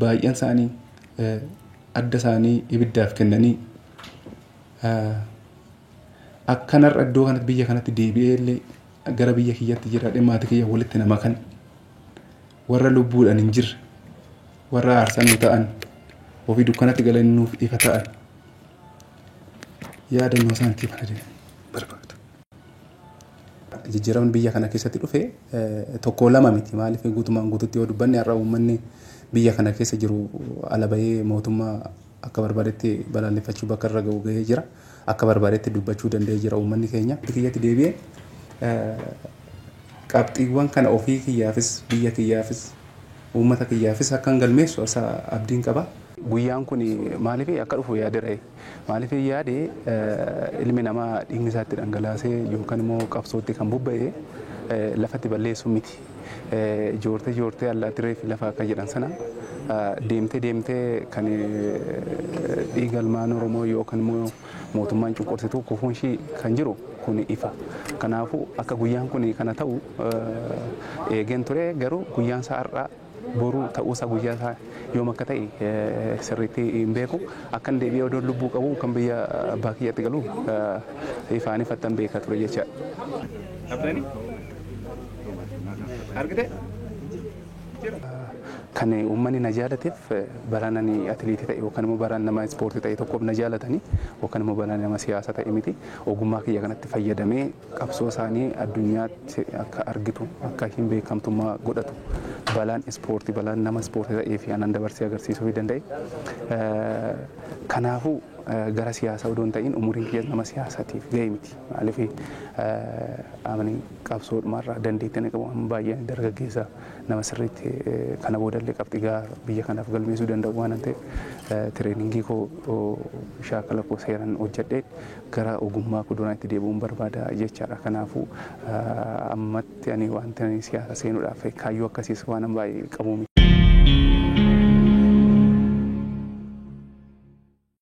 Baay'een isaanii adda isaanii ibiddaaf kennanii akkanarra iddoo kanatti biyya kanatti deebi'ee illee gara biyya kiyyatti jiraadhee maatii kiyya walitti nama kan warra lubbuudhaan hin jirre, warra aarsaa nuu ta'an, ofii dukkanatti galanii nuuf ifa ta'an, yaadannoo isaaniitiif kana barbaada. Jijjiiramni biyya kana keessatti dhufe tokko lama miti. Maaliif, guutumaan guututti yoo dubbanne, har'a uummanni biyya kana keessa jiru ala bahee mootummaa akka barbaadetti balaaleffachuu bakka irra ga'u gahee jira. Akka barbaadetti dubbachuu danda'ee jira uummanni keenya. Kiyyatti deebi'ee qabxiiwwan kana ofii kiyyaafis, biyya kiyyaafis, uummata kiyyaafis akkan galmeessu isa abdiin qaba. Guyyaan kun maaliif akka dhufu yaadera. Maaliif yaade, ilmi namaa dhiigni isaatti dhangalaasee yookaan immoo qabsootti kan bobba'e lafatti balleessu miti. Joortee joortee allaattii reefi lafa akka jedhan sana, deemtee deemtee kan dhiiga ilmaan Oromoo yookaan immoo mootummaan cunqursitu kufuun ishii kan jiru kun ifa. Kanaafuu akka guyyaan kun kana ta'u eegeen ture, garuu guyyaan isaa har'aa boruu ta'uusaa, guyyaa isaa yoom akka ta'e sirriitti hin beeku. Akkan deebi'ee odoon lubbuu qabu kan biyya abbaa kiyyatti galu ifaan ifattan beeka ture jechaadha. Argite? Kan uummanni na jaalateef baraan ani atileetii ta'e yookaan immoo baraan nama ispoortii ta'e tokkoof na jaalatanii yookaan immoo baraan nama siyaasa ta'e miti. Ogummaa kiyya kanatti fayyadamee qabsoo isaanii addunyaatti akka argitu, akka hin beekamtummaa godhatu, balaan ispoortii, balaan nama ispoortii ta'ee fi anan dabarsee agarsiisuu danda'e. Kanaafuu gara siyaasaa odoo hin ta'in, umuriin kiyya nama siyaasaatiif ga'e miti. Maaliif, amani qabsoodhumarraa dandeettii ani qabu baay'een dargaggeessa, nama sirriitti kana boodallee qabxii gahaa biyya kanaaf galmeessuu danda'u waan ta'eef, training koo, shaakala koo seeraan hojjedhee gara ogummaa koo duraanitti deebi'uun barbaada jechaadha. Kanaafuu ammatti ani wanti ani siyaasa seenuudhaaf kaayyoo akkasiis waan baay'ee qabu miti.